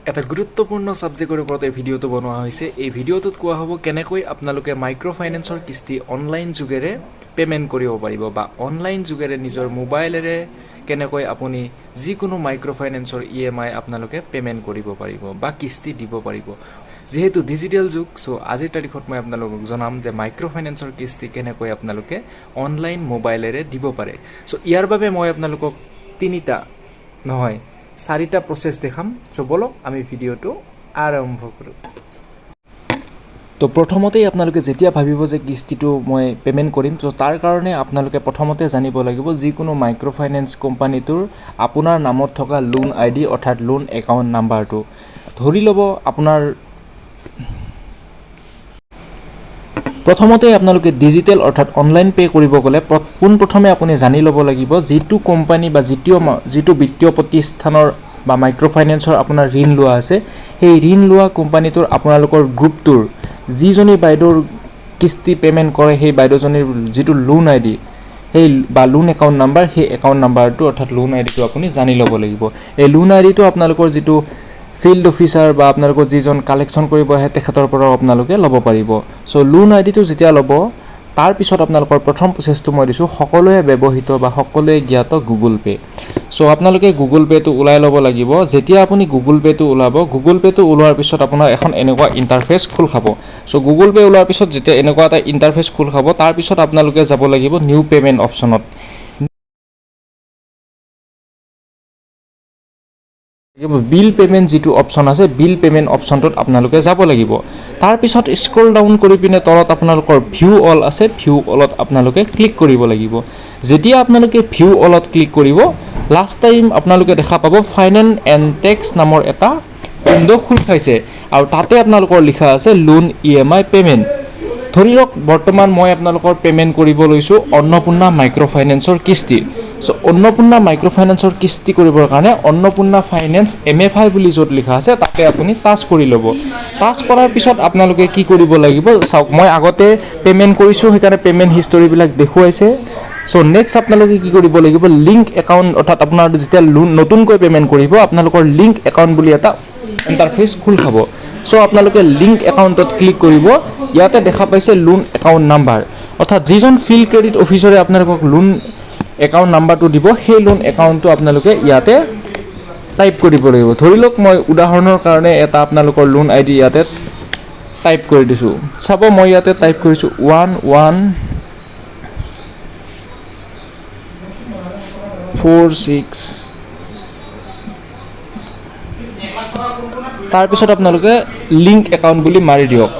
এটা গুৰুত্বপূৰ্ণ ছাবজেক্টৰ ওপৰত এই ভিডিঅ'টো বনোৱা হৈছে। এই ভিডিঅ'টোত কোৱা হ'ব কেনেকৈ আপোনালোকে মাইক্ৰ' ফাইনেন্সৰ কিস্তি অনলাইন যোগেৰে পে'মেণ্ট কৰিব পাৰিব বা অনলাইন যোগেৰে নিজৰ মোবাইলেৰে কেনেকৈ আপুনি যিকোনো মাইক্ৰ' ফাইনেন্সৰ ইএমআই আপোনালোকে পে'মেণ্ট কৰিব পাৰিব বা কিস্তি দিব পাৰিব। যিহেতু ডিজিটেল যুগ, চ' আজিৰ তাৰিখত মই আপোনালোকক জনাম যে মাইক্ৰ' ফাইনেন্সৰ কিস্তি কেনেকৈ আপোনালোকে অনলাইন মোবাইলেৰে দিব পাৰে। চ' ইয়াৰ বাবে মই আপোনালোকক তিনিটা নহয়, চাৰিটা প্ৰচেছ দেখাম। চ' ব'লক, আমি ভিডিঅ'টো আৰম্ভ কৰোঁ। তো প্ৰথমতেই আপোনালোকে যেতিয়া ভাবিব যে কিস্তিটো মই পে'মেণ্ট কৰিম, ত' তাৰ কাৰণে আপোনালোকে প্ৰথমতে জানিব লাগিব যিকোনো মাইক্ৰ' ফাইনেন্স কোম্পানীটোৰ আপোনাৰ নামত থকা লোন আইডি অৰ্থাৎ লোন একাউণ্ট নাম্বাৰটো। ধৰি ল'ব আপোনাৰ প্ৰথমতে আপোনালোকে ডিজিটেল অৰ্থাৎ অনলাইন পে' কৰিব গ'লে পোনপ্ৰথমে আপুনি জানি ল'ব লাগিব যিটো কোম্পানী বা যিটো বিত্তীয় প্ৰতিষ্ঠানৰ বা মাইক্ৰ' ফাইনেন্সৰ আপোনাৰ ঋণ লোৱা আছে, সেই ঋণ লোৱা কোম্পানীটোৰ আপোনালোকৰ গ্ৰুপটোৰ যিজনী বাইদেউৰ কিস্তি পে'মেণ্ট কৰে, সেই বাইদেউজনীৰ যিটো লোন আইডি সেই বা লোন একাউণ্ট নাম্বাৰ, সেই একাউণ্ট নাম্বাৰটো অৰ্থাৎ লোন আইডিটো আপুনি জানি ল'ব লাগিব। এই লোন আইডিটো আপোনালোকৰ যিটো ফিল্ড অফিচাৰ বা আপোনালোকৰ যিজন কালেকশ্যন কৰিব আহে, তেখেতৰ পৰাও আপোনালোকে ল'ব পাৰিব। চ' লোন আইডিটো যেতিয়া ল'ব, তাৰপিছত আপোনালোকৰ প্ৰথম প্ৰচেছটো মই দিছোঁ, সকলোৱে ব্যৱহৃত বা সকলোৱে জ্ঞাত গুগল পে'। চ' আপোনালোকে গুগল পে'টো ওলাই ল'ব লাগিব। যেতিয়া আপুনি গুগল পে'টো ওলাব, গুগল পে'টো ওলোৱাৰ পিছত আপোনাৰ এখন এনেকুৱা ইণ্টাৰফেচ খোল খাব। চ' গুগল পে' ওলোৱাৰ পিছত যেতিয়া এনেকুৱা এটা ইণ্টাৰফেচ খোল খাব, তাৰপিছত আপোনালোকে যাব লাগিব নিউ পে'মেণ্ট অপশ্যনত। বিল পে'মেণ্ট যিটো অপশ্যন আছে, বিল পে'মেণ্ট অপশ্যনটোত আপোনালোকে যাব লাগিব। তাৰপিছত স্ক্ৰল ডাউন কৰি পিনে তলত আপোনালোকৰ ভিউ অল আছে, ভিউ অলত আপোনালোকে ক্লিক কৰিব লাগিব। যেতিয়া আপোনালোকে ভিউ অলত ক্লিক কৰিব, লাষ্ট টাইম আপোনালোকে দেখা পাব ফাইনেন্স এণ্ড টেক্স নামৰ এটা উইণ্ড' খোল খাইছে আৰু তাতে আপোনালোকৰ লিখা আছে লোন ইএমআই পে'মেণ্ট। ধৰি লওক বৰ্তমান মই আপোনালোকৰ পে'মেণ্ট কৰিব লৈছোঁ অন্নপূৰ্ণা মাইক্ৰ' ফাইনেন্সৰ কিস্তি। চ' অন্নপূৰ্ণা মাইক্ৰ' ফাইনেন্সৰ কিস্তি কৰিবৰ কাৰণে অন্নপূৰ্ণা ফাইনেন্স এমএফআই বুলি য'ত লিখা আছে, তাতে আপুনি টাচ কৰি ল'ব। টাচ কৰাৰ পিছত আপোনালোকে কি কৰিব লাগিব চাওক, মই আগতে পে'মেণ্ট কৰিছোঁ, সেইকাৰণে পে'মেণ্ট হিষ্টৰীবিলাক দেখুৱাইছে। চ' নেক্সট আপোনালোকে কি কৰিব লাগিব, লিংক একাউণ্ট অৰ্থাৎ আপোনাৰ যেতিয়া লোন নতুনকৈ পে'মেণ্ট কৰিব, আপোনালোকৰ লিংক একাউণ্ট বুলি এটা ইণ্টাৰফেচ খোল খাব। চ' আপোনালোকে লিংক একাউণ্টত ক্লিক কৰিব। ইয়াতে দেখা পাইছে লোন একাউণ্ট নাম্বাৰ, অৰ্থাৎ যিজন ফিল্ড ক্ৰেডিট অফিচাৰে আপোনালোকক লোন একাউণ্ট নাম্বাৰটো দিব, সেই লোন একাউণ্টটো আপোনালোকে ইয়াতে টাইপ কৰিব লাগিব। ধৰি লওক মই উদাহৰণৰ কাৰণে এটা আপোনালোকৰ লোন আইডি ইয়াতে টাইপ কৰি দিছোঁ। চাব, মই ইয়াতে টাইপ কৰিছোঁ 1146। তাৰপিছত আপোনালোকে লিংক একাউণ্ট বুলি মাৰি দিয়ক।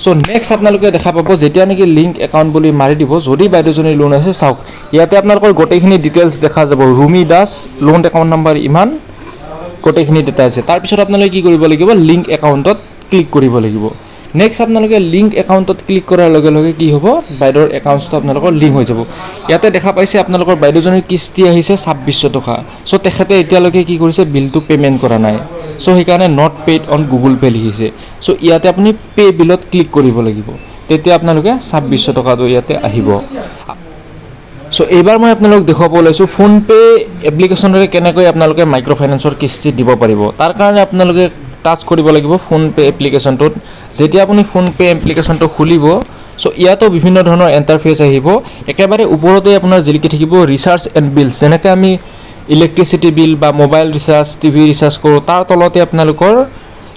চ' নেক্সট আপোনালোকে দেখা পাব, যেতিয়া নেকি লিংক একাউণ্ট বুলি মাৰি দিব, যদি বাইদেউজনীৰ লোন আছে, চাওক ইয়াতে আপোনালোকৰ গোটেইখিনি ডিটেইলছ দেখা যাব। Rumi Das, loan account number ইমান, গোটেইখিনি ডেটা আছে। তাৰপিছত আপোনালোকে কি কৰিব লাগিব? লিংক একাউণ্টত ক্লিক কৰিব লাগিব। নেক্সট আপোনালোকে লিংক একাউণ্টত ক্লিক কৰাৰ লগে লগে কি হ'ব? বাইদেউৰ একাউণ্টটো আপোনালোকৰ লিংক হৈ যাব। ইয়াতে দেখা পাইছে আপোনালোকৰ বাইদেউজনীৰ কিস্তি আহিছে 2600 টকা। চ' তেখেতে এতিয়ালৈকে কি কৰিছে? বিলটো পে'মেণ্ট কৰা নাই। চ' সেইকাৰণে not paid on Google Pay লিখিছে। চ' ইয়াতে আপুনি পে' বিলত ক্লিক কৰিব লাগিব, তেতিয়া আপোনালোকে 2600 টকাটো ইয়াতে আহিব। চ' এইবাৰ মই আপোনালোকক দেখুৱাব ওলাইছোঁ ফোনপে' এপ্লিকেশ্যনেৰে কেনেকৈ আপোনালোকে মাইক্ৰ' ফাইনেন্সৰ কিস্তি দিব পাৰিব। তাৰ কাৰণে আপোনালোকে টাচ কৰিব লাগিব ফোনপে' এপ্লিকেশ্যনটোত। যেতিয়া আপুনি ফোনপে' এপ্লিকেশ্যনটো খুলিব, চ' ইয়াতো বিভিন্ন ধৰণৰ ইণ্টাৰফেচ আহিব। একেবাৰে ওপৰতে আপোনাৰ জিলিকি থাকিব ৰিচাৰ্জ এণ্ড বিলছ। যেনেকৈ আমি ইলেক্ট্ৰিচিটি বিল বা মোবাইল ৰিচাৰ্জ, টিভি ৰিচাৰ্জ কৰোঁ, তাৰ তলতে আপোনালোকৰ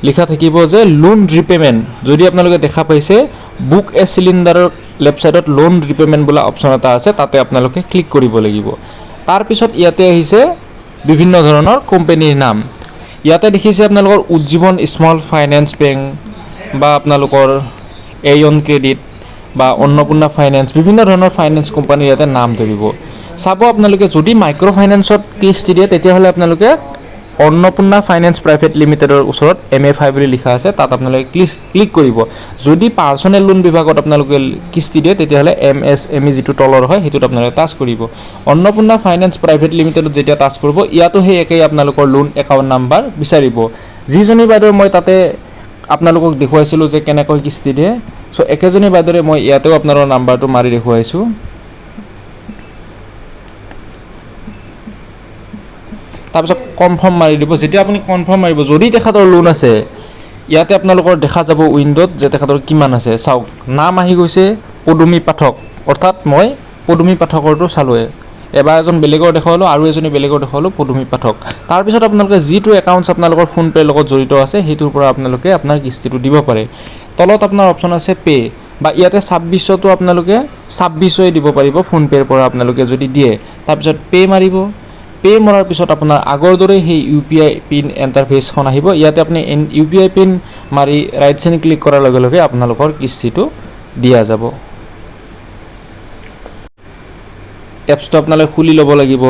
লিখা থাকিব যে লোন ৰিপে'মেণ্ট। যদি আপোনালোকে দেখা পাইছে, বুক এ চিলিণ্ডাৰৰ লেফ্ট ছাইডত লোন ৰিপে'মেণ্ট বোলা অপশ্যন এটা আছে, তাতে আপোনালোকে ক্লিক কৰিব লাগিব। তাৰপিছত ইয়াতে আহিছে বিভিন্ন ধৰণৰ কোম্পেনীৰ নাম। ইয়াতে দেখিছে আপোনালোকৰ উজ্জীৱন স্মল ফাইনেন্স বেংক বা আপোনালোকৰ এয়ন ক্ৰেডিট বা অন্নপূৰ্ণা ফাইনেন্স, বিভিন্ন ধৰণৰ ফাইনেন্স কোম্পানীৰ ইয়াতে নাম ধৰিব। চাব, আপোনালোকে যদি মাইক্ৰ' ফাইনেন্সত কিস্তি দিয়ে, তেতিয়াহ'লে আপোনালোকে অন্নপূৰ্ণা ফাইনেন্স প্ৰাইভেট লিমিটেডৰ ওচৰত এমএফআই বুলি লিখা আছে, তাত আপোনালোকে ক্লিক কৰিব। যদি পাৰ্চনেল লোন বিভাগত আপোনালোকে কিস্তি দিয়ে, তেতিয়াহ'লে এমএছএমই যিটো তলৰ হয়, সেইটোত আপোনালোকে টাচ কৰিব। অন্নপূৰ্ণা ফাইনেন্স প্ৰাইভেট লিমিটেডত যেতিয়া টাচ কৰিব, ইয়াতো সেই একেই আপোনালোকৰ লোন একাউণ্ট নাম্বাৰ বিচাৰিব। যিজনী বাইদেউৰ মই তাতে আপোনালোকক দেখুৱাইছিলোঁ যে কেনেকৈ কিস্তি দিয়ে, চ' একেজনী বাইদেউৰে মই ইয়াতেও আপোনালোকৰ নাম্বাৰটো মাৰি দেখুৱাইছোঁ। তাৰপিছত কনফাৰ্ম মাৰি দিব। যেতিয়া আপুনি কনফাৰ্ম মাৰিব, যদি তেখেতৰ লোন আছে, ইয়াতে আপোনালোকৰ দেখা যাব উইণ্ড'ত যে তেখেতৰ কিমান আছে। চাওক, নাম আহি গৈছে পদুমী পাঠক, অৰ্থাৎ মই পদুমী পাঠকৰটো চালোঁৱে। এবাৰ এজন বেলেগৰ দেখুৱালোঁ আৰু এজনী বেলেগৰ দেখুৱালোঁ, পদুমী পাঠক। তাৰপিছত আপোনালোকে যিটো একাউণ্টছ আপোনালোকৰ ফোনপে'ৰ লগত জড়িত আছে, সেইটোৰ পৰা আপোনালোকে আপোনাৰ কিস্তিটো দিব পাৰে। তলত আপোনাৰ অপশ্যন আছে পে', বা ইয়াতে 2600টো আপোনালোকে 2600ই দিব পাৰিব ফোনপে'ৰ পৰা আপোনালোকে যদি দিয়ে। তাৰপিছত পে' মাৰিব। পে' মৰাৰ পিছত আপোনাৰ আগৰ দৰেই সেই ইউ পি আই পিন ইণ্টাৰফেচখন আহিব। ইয়াতে আপুনি ইউ পি আই পিন মাৰি ৰাইট চাইড ক্লিক কৰাৰ লগে লগে আপোনালোকৰ কিস্তিটো দিয়া যাব। এপছটো আপোনালোকে খুলি ল'ব লাগিব।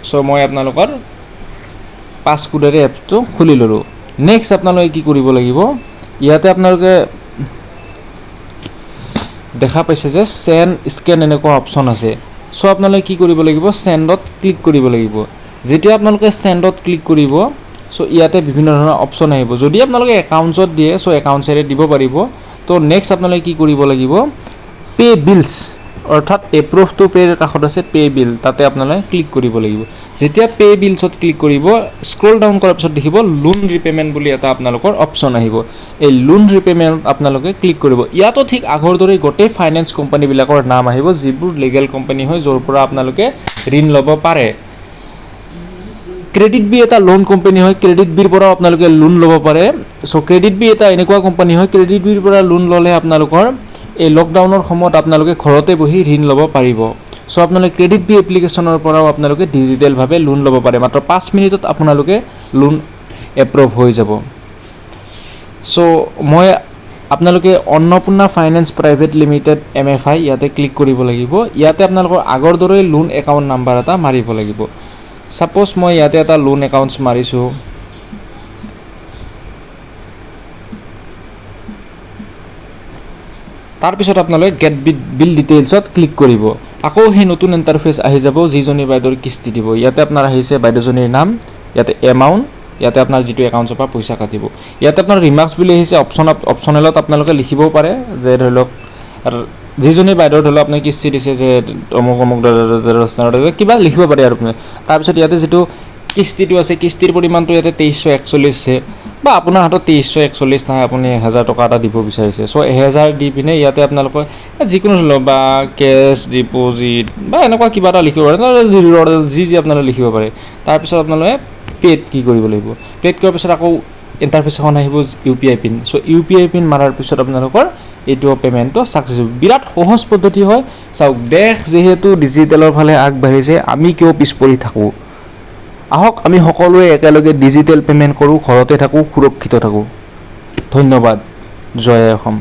চ' মই আপোনালোকৰ পাছকোডেৰে এপছটো খুলি ল'লোঁ। নেক্সট আপোনালোকে কি কৰিব লাগিব, ইয়াতে আপোনালোকে দেখা পাইছে যে চেণ্ড স্কেন এনেকুৱা অপশ্যন আছে। চ' আপোনালোকে কি কৰিব লাগিব, চেণ্ডত ক্লিক কৰিব লাগিব। যেতিয়া আপোনালোকে চেণ্ডত ক্লিক কৰিব, চ' ইয়াতে বিভিন্ন ধৰণৰ অপশ্যন আহিব। যদি আপোনালোকে একাউণ্টছত দিয়ে, চ' একাউণ্টছেৰে দিব পাৰিব। ত' নেক্সট আপোনালোকে কি কৰিব লাগিব, পে' বিলছ, অৰ্থাৎ এপ্ৰুভ টু পে'ৰ কাষত আছে পে' বিল, তাতে আপোনালোকে ক্লিক কৰিব লাগিব। যেতিয়া পে' বিলছত ক্লিক কৰিব, স্ক্ৰল ডাউন কৰাৰ পিছত দেখিব লোন ৰিপে'মেণ্ট বুলি এটা আপোনালোকৰ অপশ্যন আহিব। এই লোন ৰিপে'মেণ্টত আপোনালোকে ক্লিক কৰিব। ইয়াতো ঠিক আগৰ দৰেই গোটেই ফাইনেন্স কোম্পানীবিলাকৰ নাম আহিব, যিবোৰ লিগেল কোম্পানী হয়, য'ৰ পৰা আপোনালোকে ঋণ ল'ব পাৰে। ক্ৰেডিট বি এটা লোন কোম্পানী হয়, ক্ৰেডিট বিৰ পৰাও আপোনালোকে লোন ল'ব পাৰে। চ' ক্ৰেডিট বি এটা এনেকুৱা কোম্পানী হয়, ক্ৰেডিট বিৰ পৰা লোন ল'লে আপোনালোকৰ এই লকডাউনৰ সময়ত আপোনালোকে ঘৰতে বহি ঋণ ল'ব পাৰিব। চ' আপোনালোকে ক্ৰেডিট বি এপ্লিকেশ্যনৰ পৰাও আপোনালোকে ডিজিটেলভাৱে লোন ল'ব পাৰে। মাত্ৰ 5 মিনিটত আপোনালোকে লোন এপ্ৰুভ হৈ যাব। চ' মই আপোনালোকে Annapurna finance private limited MFI ইয়াতে ক্লিক কৰিব লাগিব। ইয়াতে আপোনালোকৰ আগৰ দৰেই লোন একাউণ্ট নাম্বাৰ এটা মাৰিব লাগিব। ছাপ'জ মই ইয়াতে এটা লোন একাউণ্টছ মাৰিছোঁ। তাৰপিছত আপোনালোকে গেট বিল ডিটেইলছত ক্লিক কৰিব। আকৌ সেই নতুন ইণ্টাৰফেচ আহি যাব, যিজনী বাইদেউৰ কিস্তি দিব। ইয়াতে আপোনাৰ আহিছে বাইদেউজনীৰ নাম, ইয়াতে এমাউণ্ট, ইয়াতে আপোনাৰ যিটো একাউণ্টছৰ পৰা পইচা কাটিব। ইয়াতে আপোনাৰ ৰিমাৰ্কছ বুলি আহিছে, অপশ্যনেলত আপোনালোকে লিখিবও পাৰে যে ধৰি লওক যিজনী বাইদেউৰ ধৰি লওক আপুনি কিস্তি দিছে যে অমুক অমুক কিবা লিখিব পাৰে আৰু আপুনি। তাৰপিছত ইয়াতে যিটো কিস্তিটো আছে, কিস্তিৰ পৰিমাণটো ইয়াতে 2341 আছে, বা আপোনাৰ হাতত 2341 নাই, আপুনি 1000 টকা এটা দিব বিচাৰিছে। চ' 1000 দি পিনে ইয়াতে আপোনালোকে যিকোনো ধৰি লওক বা কেছ ডিপ'জিট বা এনেকুৱা কিবা এটা লিখিব পাৰে, যি যি আপোনালোকে লিখিব পাৰে। তাৰপিছত আপোনালোকে পে'ত কি কৰিব লাগিব, পে'ত কৰাৰ পিছত আকৌ ইণ্টাৰফেচ এখন আহিব ইউ পি আই পিন। চ' ইউ পি আই পিন মাৰাৰ পিছত আপোনালোকৰ এইটো পে'মেণ্টটো ছাকচেছ হ'ব। বিৰাট সহজ পদ্ধতি হয়। চাওক, দেশ যিহেতু ডিজিটেলৰ ফালে আগবাঢ়িছে, আমি কিয় পিছ পৰি থাকোঁ? আহক আমি সকলোৱে একেলগে ডিজিটেল পে'মেণ্ট কৰোঁ, ঘৰতে থাকোঁ, সুৰক্ষিত থাকোঁ। ধন্যবাদ। জয় অসম।